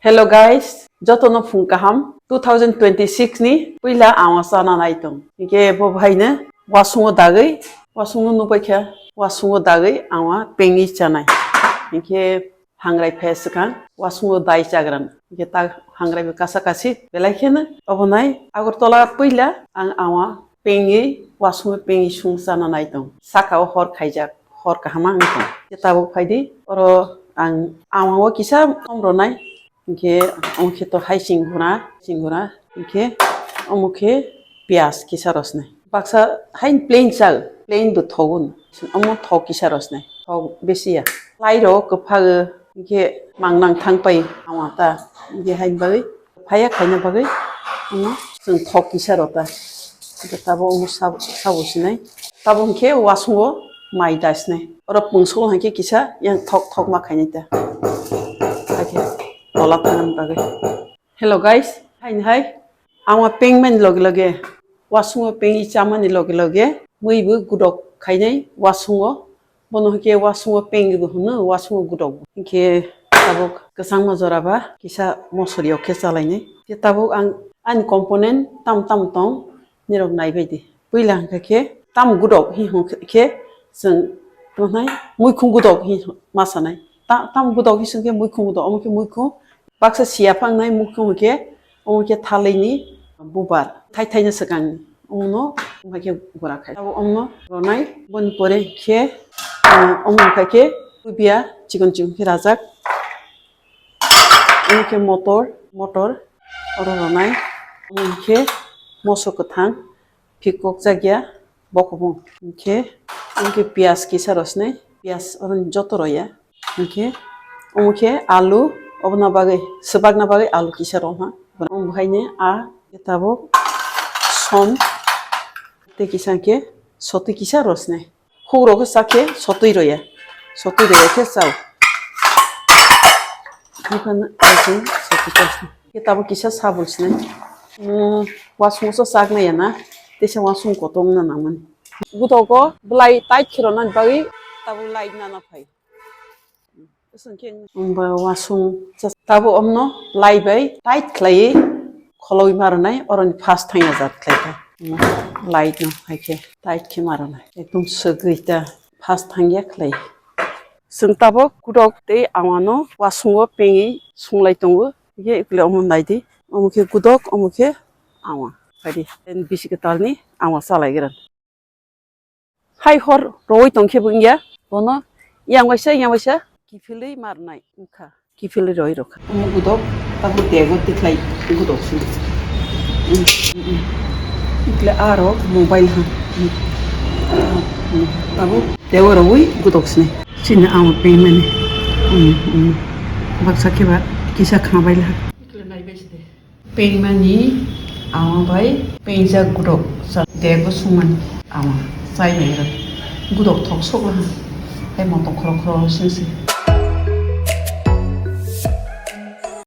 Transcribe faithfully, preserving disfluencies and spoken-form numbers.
Hello guys, jotono phung kaham. Two thousand twenty-six ni puila awa chana nai tong. Hinkhe bo bhaino wasungo dagwi, wasungo nukbai kha, wasungo dagwi awa pengwi chanai. Hinkhe hangrai phai swkang, wasungo dai chagrang. Hinkhe ta hangrai bo kasa kasi belai kheno. Obonai Agartala puila ang awa pengwi, wasungo pengwi sung chana nai tong. Saka o hor khaijak, hor kaham ang tong. Hinkhe tabuk phaidi, oro ang awa o kisa thom ronai. Hinkhe omo khe to hai chingura, chingura. Hinkhe omo khe piyaj kisa rosnai. Baksa hai plain chal, plain bo thogun. Omo thok kisa rosnai. Thok besi ya. Lai ro kwphago, hinkhe mangnang thang pai awa ta. Hinkhe hai bagwi, phaya khaina bagwi, omo chwng thok kisa rota. Tabuk omo sabo, sabo sinai. Tabuk hinkhe wasungo mai da sinai. Oro pungsuk hinkhe kisa yang thok thok ma khainai ta. Hakhe tola thangna bagwi. Hello guys, haini hai. Awa pengmani loge loge, wasungo pengwi chamani loge loge, mui bo gudok khainai wasungo. Bono hinkhe wasungo pengwi bo hwno, wasungo gudok bo. Hinkhe tabuk kwchangma jora ba kisa mosori o khe chalainai. Hinkhe tabuk ang ani component tam tam tong nirok naibai di. Puila hwnkha khe tam gudok hi hwnkhe chwng tongthai muikhung gudok hi ma sanai. Ta-, tam gudok hi swngkhe muikhung gudok, omo khe muikhung baksa siya phangnai muikhung hwnkhe omo khe thalaini bubar thai thaino swkangni omono omo khe gura khai. Abo omono ronai boni pore khe, ah, omo hwnkha khe kubiya chikon chikon khe rajak. Omo khe motor, motor oro ronai. Omo khe moso kwthang. Phikok jakya bokobong. Hinkhe, hinkhe piyaj kisa rosnai, piyaj oroni joto roya. Hinkhe, omo khe alu, obona bagwi, swbakna bagwi alu kisa roha. Omo haino a tabuk som tei kisa hinkhe sotwi kisa rosnai. Hukrok khe chakhe sotwi roya, sotwi roya khe chao. Haphano sotwi chasnai. Khe tabuk kisa sabul sinai. Umm, wasungo chak nai ya na, teisa wasung kotor wngna nangmani. Gudogo bwlai tight khe rwna bagwi tabuk light nana phai. Wngba wasung chas-, tabuk omno light bai tight khlaiwi kholowi ma rwnai, oroni fast thangya jat khlai kha. Light no hai khe tight khe ma rwnai. Ekdom swgwi ta fast thangya khlai. Chwng tabuk gudok tei awano wasungo pengwi sunglai tongo. Hingkhe ekle omo naidi. Omo khe gudok, omo khe awa. Phaidi. Bisi kwtalni awa chalaigra. Hai hor rowoi tongkhe bo wngya. Bono yang waisa, yang waisa kiphilwi marnai wngkha. Kiphilwi roi rokha. Omo gudok, tabuk dego tikhlai gudok sini. Ikle aro mobile ha. Tabuk dego rowoi gudok sini. Sini amo pengmani. Baksa khe ba kisa khabai la. Ikle nai bai side. Pengmani amo bai pengjak gudok sa dego sumani amo chai nai rok. Gudok thok sok la. Hai moto khoro khoro sini se.